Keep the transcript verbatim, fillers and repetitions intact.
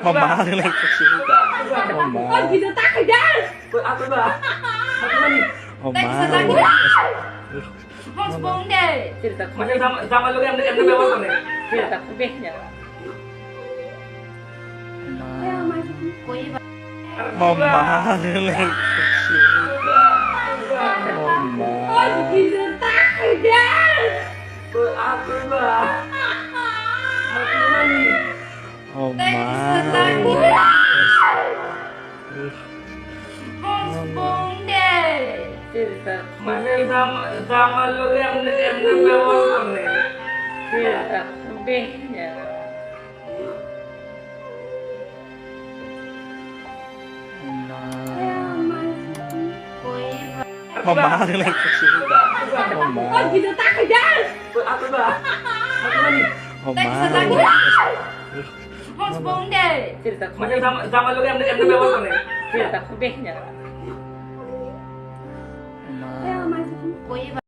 Mama, nang le khusi ka. Mama. Mama. Mama, nang le khusi ka. Mama. Mama. Mama. Mane jama, jama loge emne, emne bebohar korne. Mama, nang le khusi ka. Mama. Mama. Mane jama, jama loge emne, emne bebohar korne. Mama.